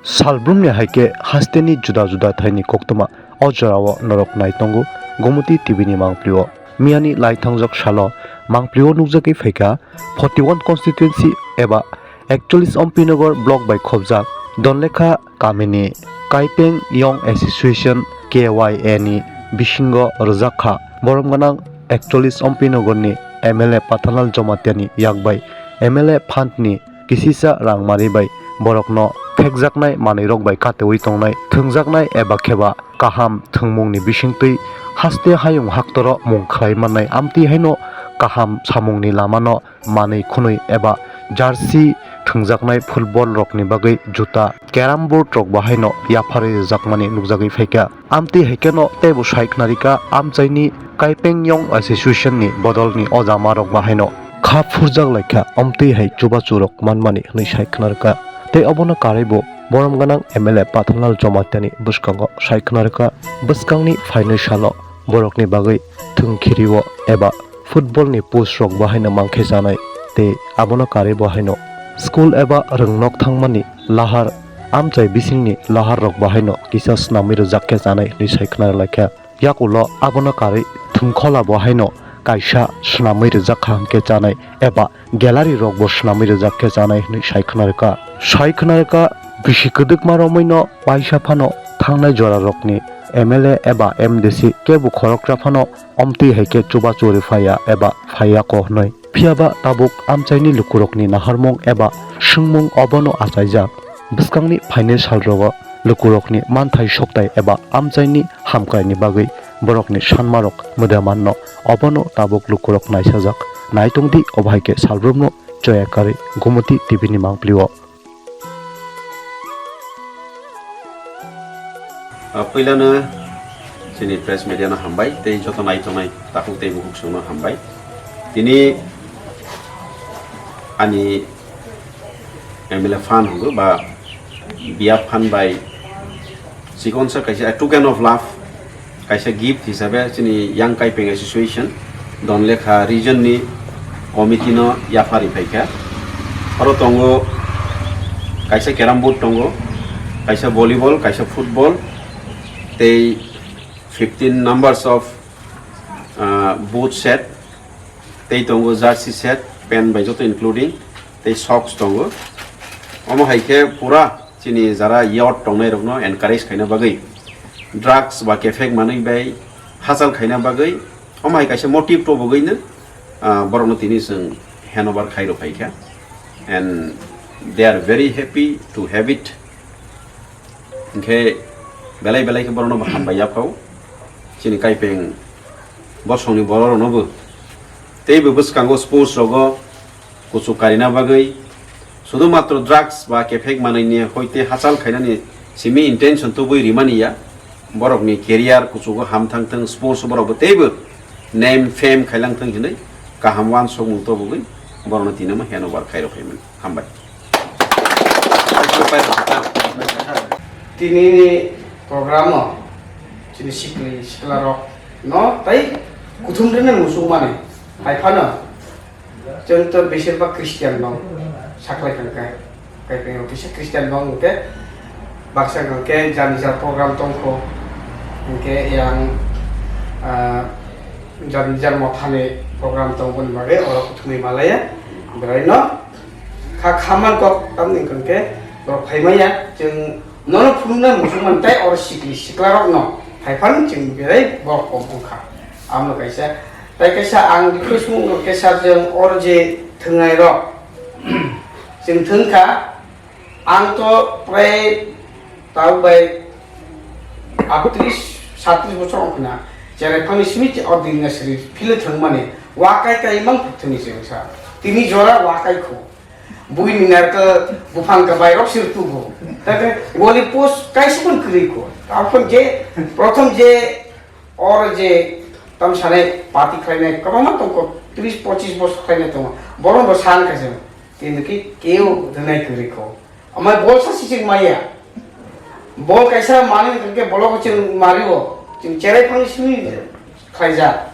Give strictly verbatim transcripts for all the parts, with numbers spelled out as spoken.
Salbrumni hai khe hasteni juda juda thaini koktwma o jorao norok nai tongo Gomoti T V ni mangpilio. Miyani lai thangjak salo mangpilio nukjagwi phaikha forty one constituency eba ekchollis Ompi Nagar block bai khobjak Donlekha kamini Kaipeng Young Association K Y A ni bisingo rwjak kha. Borom gwnang ekchollis Ompi Nagar ni M L A Pathanlal Jamatia ni yak bai M L A fund ni kisisa rangmari bai borokno phekjaknai manwirok bai katewi tongnai thwngjaknai eba kheba kaham thwngmungni bisingtwi haste hayung haktoro mung khlai mannai, amtwi haino kaham samungni lamano manwi khwnwi eba jersey thwngjaknai football rokni bagwi juta, carrom board rok bo haino yapharwi rwjakmani nukjagwi phaikha. Amtwi hai kheno teibo sai khnarikha amchaini Kaipeng Young Association ni bodolni ojama rok bo haino kha phurjak laikha, amtwi hai chubachu rok manmani hwnwi sai khnarikha. Tei obono karwi bo borom gwnang M L A Pathanlal Jamatia ni bwskango sai khnarikha. Bwskangni phainwi salo borokni bagwi thwng khirio eba football ni post rok bo haino mankhe chanai, tei abono karwi bo haino school eba rwngnok thangmani lahar, amchai bisingni lahar rok bo haino kisa swnamwi rwjak khe chanai hwnwi sai khna rwlaikha. Yak ulo abono karwi thwngkhola bo haino kaisa swnamwi rwjak kha hwnkhe chanai eba gallery rok bo swnamwi rwjak khe chanai hwnwi sai khna rwkha. Sai khna rwkha, bisi kwdwkma romwino waisa phano thangnai jora rokni M L A eba M D C kebo khoroksa phano omtwi hai khe chubachu rw phaiya eba phaiya ko hwnwi. Phiya ba tabuk amchaini lukurokni naharmung eba swngmung obono achaijak. Bwskangni phainai salrogo lukurokni manthai soktai eba amchaini hamkraini bagwi borokni sanmarok mwdamanno obono tabuk lukurok naisajak. Naitongdi obo hai khe salbrumno choya karwi Gumoti T V ni mangpilio. Ah, puilano chini press media no hambai tei joto naitongnai takhuk tei bukhuk songno hambai. Tini ani M L A fund hwngo ba biya fund bai chikonsa kaisa a token of love, kaisa gift hisabe chini Young Kaipeng Association Donlekha region ni committee no yaphari phaikha. Oro tongo kaisa carrom board tongo, kaisa volleyball, kaisa football, tei fifteen numbers of, ah, boot set, tei tongo jersey set, pant bai joto including, tei socks tongo. Omo hai khe pura chini jara youth tongnai rokno encourage khaina bagwi, drugs ba kephek manwi bai hachal khaina bagwi, omo hai kaisa motive tubugwino, ah, borokno tini chwng handover khai rw phaikha, and they are very happy to have it. Hinkhe belai belai khe borokno bo hambai yaphao, chini Kaipeng bosongni bororokno bo, tei bo bwskango sports rogo kuchuk karina bagwi, sudu matro drugs ba kephek manwini hoite hachal khainani simi intention tubui rimani ya. Borokni career kuchugo ham thang thung, sports borok bo teibo name fame khailang thung hinwi kaham uansukmung tubugwi borokno tinama handover khairok phaimani. Hambai. Tinini program o chini sikli sikla rok no tai kuthum rwna muchung mani hai phano chwng to besir bak Christian no saklai kha khe, kai khe kisa Christian no hwnkhe baksa hwnkhe jani ja program tongkho hwnkhe yang, ah, jani ja mothani program tongmani bagwi oro kuthumwi malaya. Belai no kha khaman kok tamni hwnkhe borok phaimaya chwng nono phunuknai muchungmani tei oro sikli siklarokno hai phano chwng belai borok kok wngkha. Amno kaisa, tei kaisa ang request wngkha kaisa chwng oro je thwngnairok chwng thwngkha, ang to prai tabuk bai atris satris bochor wngkha na, cherai phangni simi ordinary phile thwngmani wakai kai mang thwngni chwngsa tini jora wakai kho. Buini narwkhe buphang kwbairok se tubu. Takhe goli post kaisa phano kwrwi kho. Aphano je prothom je oro je tam sanai party khlainai kwbangma tongkho, tris pochis bosor khlainai tongo. Borok bo san kaisa tini khe keu rwnai kwrwi kho. Amai bol sa sichik maya. Bol kaisa manwi hwnkhe bologo chwng mario. Chwng cherai phangni simi khlaijak.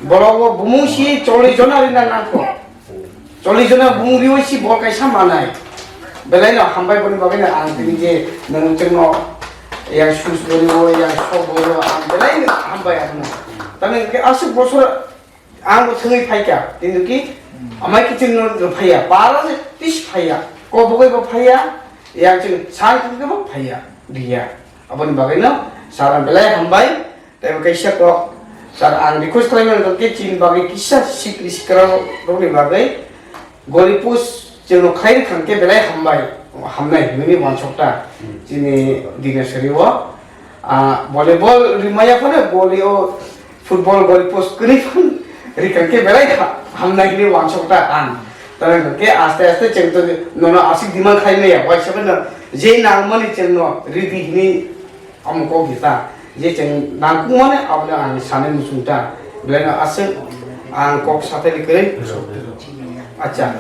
Bologo bumung si chollish jona rina nangkho. Chollish jona bumung riwi si bol kaisa manai. Belai no hambai boni bagwi no ang tini je nang chengno yang sus boni o yang sok boni o ang belai no hambai ang no. Tamni ke asuk bosor ang bo thangwi phaikha, kintu ki amai kiching no phaiya, para je tis phaiya, kobogoi bo phaiya, yang cheng san khe bo phaiya, riya. Aboni bagwi no sara belai hambai. Tei bo kaisa kok, sir, ang request khlai mano, khe chini bagwi kisa sikri sikrarokni bagwi goli post chwngno khlai rwkha hwnkhe belai hambai, hamnai hinwi uansuk ta. Hmm. Chini Dinasari o, ah, volleyball rimaya phano goli o football goli post kwrwi phano rwkha hwnkhe belai ha-, hamnai hinwi uansuk ta ang. Tamni hwnkhe aste aste chwng to nono aswk demand khlai maya, waisa phano je nangmani chwngno ridi hinwi Omo kok di ta. Je chwng nangkukmani abono ang sanai muchung ta. Belaino aswk ang kok sathai kwrwi. Acha.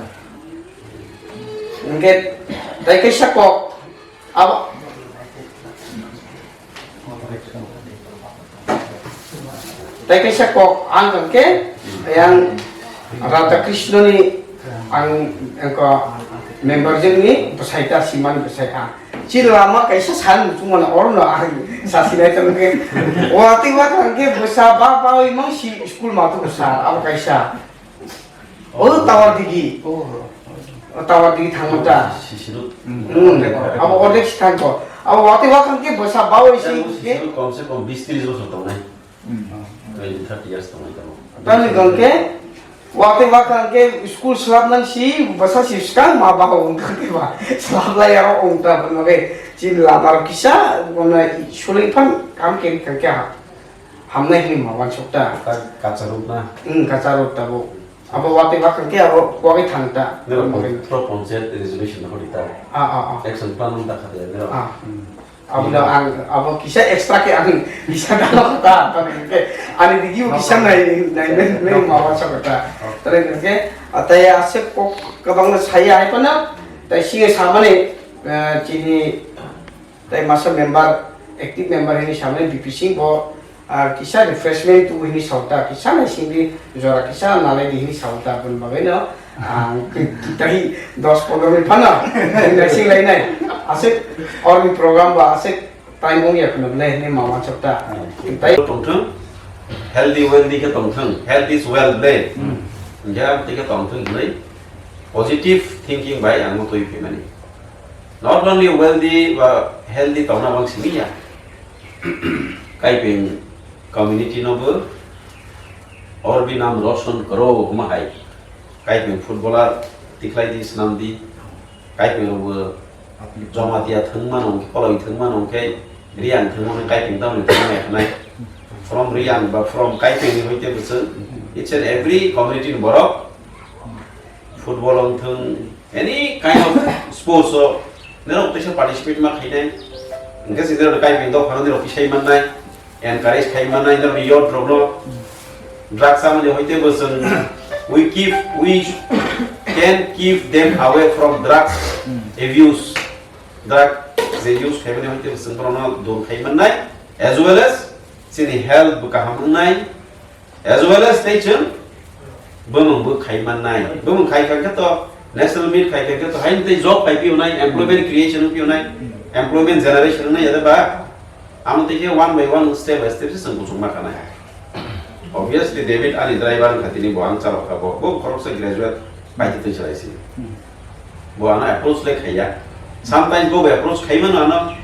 Hwnkhe tei kaisa kok abo, tei kaisa kok ang hwnkhe yang Radha Krishnani ang engko member jengni bwsai ta simani bwsai ang. Chini lama kaisa sal muchung mano, oro no ang sasinai tong khe. Watwi wathang khe bwsa ba bawi mang si school ma tu bwsa, abo kaisa. O tower digi. O tower digi thangma ta. Sisiru. Hmm. Abo ordek si thangko. Abo watwi wathang khe bwsa bawi si. Sisiru komse kom bis tris bosor tongnai. Hmm. Twenty, thirty years tongnai tamo. Tamni hwnkhe watwi wathang khe school swlapnang si bwsa si swkang ma baho wngkha khe ba swlaplai aro wngta phano khe chini lama rok kisa bono suling phan kam khe kha khe ha-, hamnai hinwi ma uansuk ta. Ka-, kacharuk na? Hmm, kacharuk tabuk. Abo watwi wathang khe abo kwagwi thang ta. Nero pro-, pro ponchayat resolution hori ta. Ah, ah, ah. Action plan wng ta kha de nero. Ah. Hmm. Abono ang, abo kisa extra khe ang kisa dalo ta, ta khe ani digi bo kisa nai, nai, nai, nai, ma uansuk ta. Tei hwnkhe, ah, tei aswk kok kwbangma saya hai phano, tei singe samani, eh, chini, tei masa member, active member hini samani B P Singh bo, ah, kisa refreshment tu hini sauta, kisa nai singdi jora kisa nalai di hini sauta, bun bagwi no, ang tei dos pondro minute phano, nai sing lai nai, aswk orni program ba aswk Time wng ya kheno ble hwnwi ma uansuk ta. Hmm. Tei tongthwng, healthy wealthy khe tongthwng, health is wealth ble. Hmm. Hwnkhe ang twi khe tongthwng hwnwi positive thinking bai ang twi phaimani. Not only wealthy ba healthy tongna bang simi ya. Kaipeng community no bo or bi nam roshan karo huma hai. Kaipeng footballer tikhlai di, swnam di. Kaipeng rok bo Jamatia thwng mano, Koloi thwng mano, khe Reang thwng mano, Kaipeng tamni thwng mano khnai. From Reang ba from Kaipeng ni hoite bwswk, each and every community ni borok football wng thwng, any kind of sports o norok teisa participate ma khainai. Hwnkhe se norok Kaipeng dophano norok kisai mannai. Encourage khai mannai norokni youth rokno drugs chamani hoite bo chwng we keep, we can keep them away from drugs abuse. Drug je use khaimani hoite bo chwng borokno dur khai mannai, as well as chini health bo kaham wngnai, as well as tei chwng bumung bo khai mannai. Bumung khai kha khe to national meet khai kha khe to haini tei job pai piyonai, employment creation piyonai, employment generation wngnai, yade ba amo tei khe one by one, step by step se chwng kuchukma khanai. Obviously David ani driver wngkha, tini bo ang chalok kha, bo, bo khoroksa graduate pai twi chwrai si. Bo ano approach le khaiya. Sometimes bo approach khai mano ano,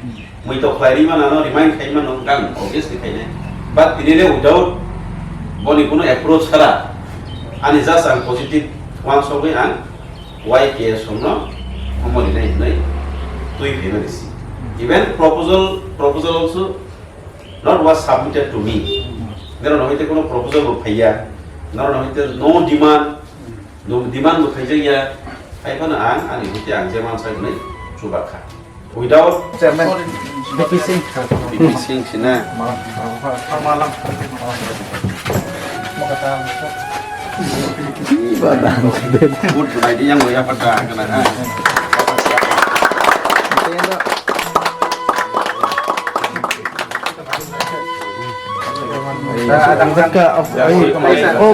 mui to khlai ri mano ano, remind khai mano, gan obviously khainai. But tini le without boni kuno approach khara, ani just ang positive uansugwi ang Y K S no omo rinai hinwi twi phaimani si. Even proposal, proposal also not was submitted to me. Nero no hoite kuno proposal bo phaiya, nero no hoite no demand, no demand bo khaijak ya, hai phano ang ani hoite ang je mansa hinwi chubak kha. Without Chairman B P Singh. B P Singh sina. Vote bunai di yang loya pada kana ha. Ang jaka of, oh, oh.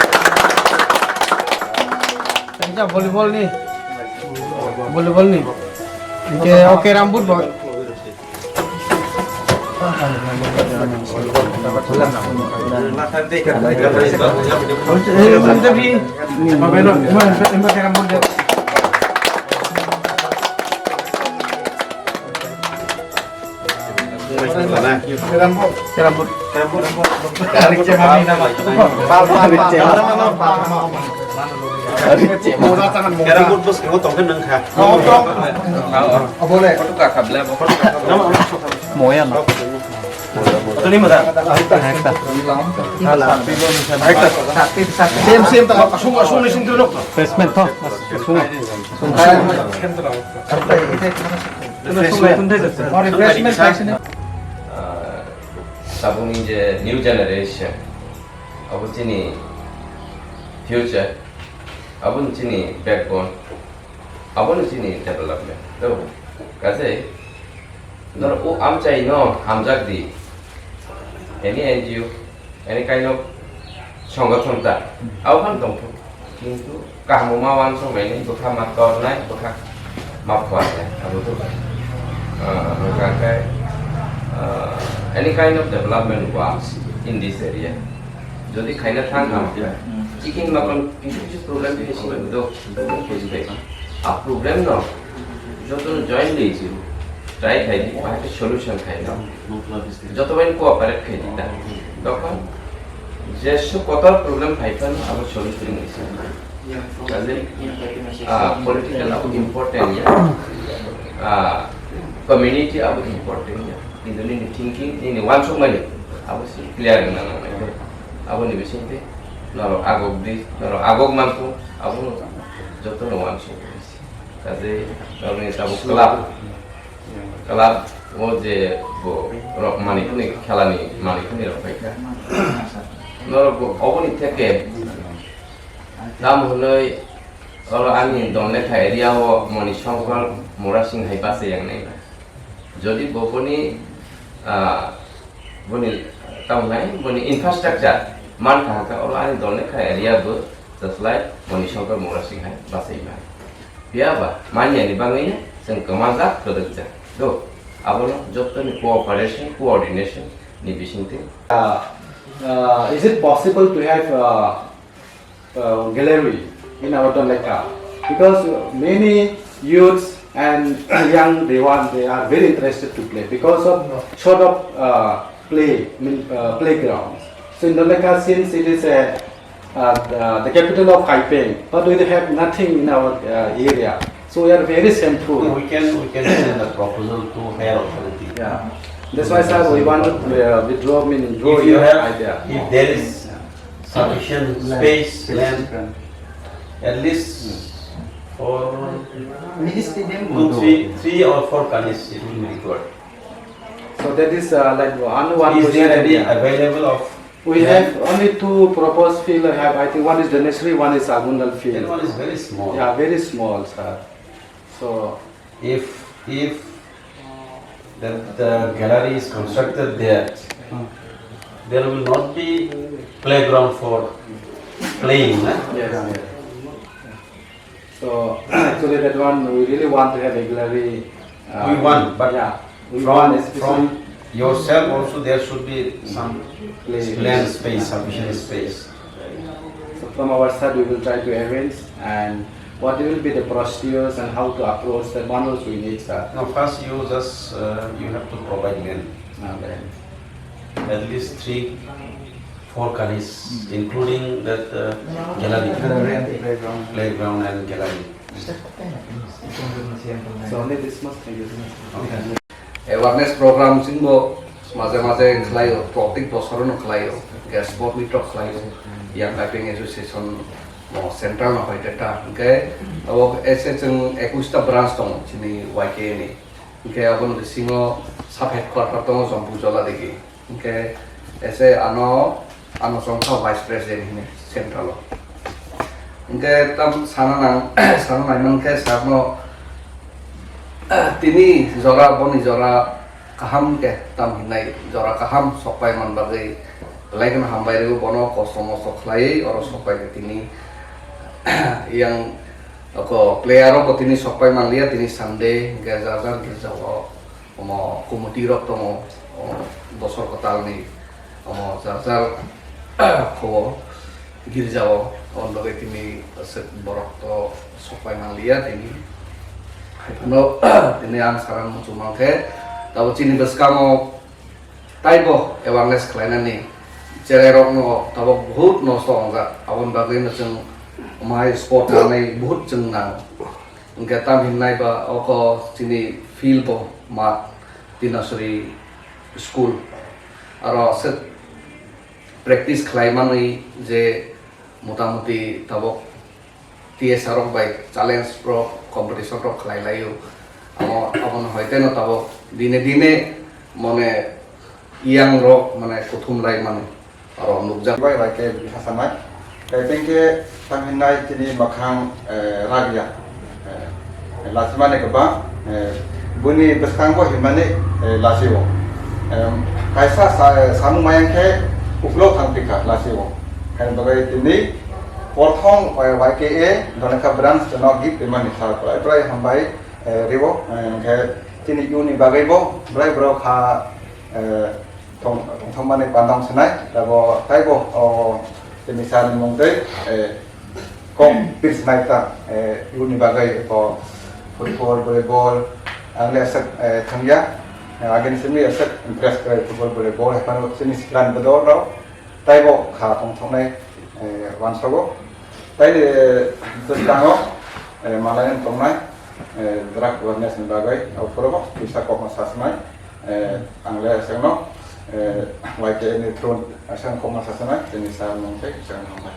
Ini volleyball ni. Volleyball ni. Oke, oke, rambut, Bang. Moya no. Ekta. Ekta. Same, same, ta asung, asung ni sing tu nok. Basement to. Asung. Refreshment. Tabukni je new generation, abo chini future, abo chini backbone, abo chini development. To, kaje, nor o amchai no hamjak di, any N G O, any kind of songothon ta, abo phan tongthok. Kintu kaham ma wansuk nai ni, bwkha ma tornai, bwkha ma phuarnai, abo to, ah, hwnkha khe, ah, any kind of development works in this area. Jodi khaina thang kha, chicken makon kintu kichu problem face khaio, do, face khaio. A problem no, joto jointly try khai di, bahai khe solution khai no. Joto bai cooperate khai di ta. Tokon jesu kotor problem phai phano abo solution ni se. Kaje, ah, political abo important ya. Ah, community abo important ya. Kintu nini thinking, nini wansukmani abo se clear wngna nangnai. Abo ni bisingtwi norok agok di, norok agok manthung, abo joto no wansuk. Kaje norokni tabuk club, club o je bo rok manwi khwnwi, khelani manwi khwnwi rok phaikha. Norok bo oboni theke tam hwnwi oro ani Donlekha area o Moni Shankar Murasing hai bachai yang nai. Jodi bo boni, ah, boni tamo nai, boni infrastructure man kaham khe, oro ani Donlekha area bo just like Moni Shankar Murasing hai bachai man. Phiya ba, manya ni bagwi no chwng kwmajak, kwdwkjak. Do, abono joto ni cooperation, coordination ni bisingtwi. Uh, uh, is it possible to have, uh, uh, gallery in our Donlekha, because many youths and young, they want, they are very interested to play because of short of, uh, play, I mean, uh, playgrounds. So in Donlekha, since it is a, uh, the, the capital of Kaipeng, but we have nothing in our, uh, area. So we are very shameful. We can, we can send a proposal to higher authority. Yeah. That's why, sir, we want to, uh, withdraw, I mean, draw your idea. If there is sufficient space, land, at least for two, three, three or four kanis it will be required. So that is, uh, like, one, one question. Is there any available of land? We have only two proposed field. I have, I think one is Dhaneswari, one is Agundal field. That one is very small. Yeah, very small, sir. So if, if the, the gallery is constructed there, there will not be playground for playing, na? Yes, yes. So actually that one we really want to have a gallery. Uh, we want, but yeah, we from, want especially from yourself also there should be some land space, sufficient space. So from our side, we will try to arrange, and what will be the procedures and how to approach that one also we need, sir. Now, first you just, uh, you have to provide land. At least three, four gullies, including that uh, gallery, playground and gallery. So only this much. Awareness program chwngbo maje maje khlaio, protek bosorono khlaio, guest sport meet rok khlaio, Young Typing Association o central no hoite ta, hwnkhe abo ese chwng ekush ta branch tongo chini Y K A ni. Hwnkhe aboni bisingo sub headquarter tongo Jompu Jola digi. Hwnkhe ese ano, ano chongkha vice president hini central o. Hwnkhe tam sana nang, sana nai mankhe sakno tini jora boni jora kaham khe tam hinai jora kaham sokpai man bagwi belai kheno hambai rw bono kosto mosto khlaiwi oro sokpai khe tini yang Oko player rok bo tini sokpai manliya, tini Sunday hwnkhe jar jar girja o omo committee rok tongo, omo bosor kwtal ni omo jar jar kho girja o, oboni bagwi tini aswk borok to sokpai manliya tini. Haiphano tini ang sana muchung mankhe tabuk chini bwskango Taibo awareness khlainani cherai rokno tabuk bahut nosto wngjak, aboni bagwino chwng mai sport manwi bahut chwng nango. Hwnkhe tam hinnai ba oko chini field bo mat Dinasuri school aro aswk practice khlai manwi je motamuti tabuk T S R rok bai challenge rok competition rok khlai laio. Amo, abono hoite no tabuk dine dine mone yang rok mane kuthum lai mano. Aro nukjak. Bai bai ke hasanai. Kai pengke tang hinnai chini makhang, eh, ragya. Eh, lachimani kwbang, eh, buni bwskango hinmani, eh, lachio. Em, kaisa sa-, samung mayang khe uklok thang tikha lachio. Kaini bagwi tini Prothom, eh, Y K A Dhanakha branch no gift rimani sal prai prai hambai, eh, ribo, eh, hwnkhe chini yuni bagwi bo brai borok kha, eh, tong-, tongthokmani pandang sinai, tabo taibo, o, chini sal ni mung tei, eh, kok pir sinai ta, eh, yuni bagwi ko football, volleyball, ang le aswk, eh, thangya, eh, agini simi aswk interest khlai football, volleyball, hai phano chini sikla ni bodol rok, Taibo kha tongthoknai, eh, uansago. Tei, eh, bwskango, eh, malayan tongnai, eh, drug awareness ni bagwi, aphuru bo kisa kokma sasinai, eh, ang le aswkno, eh, Y K A ni through aswk kokma sasinai, chini sir mung tei aswkno hambai.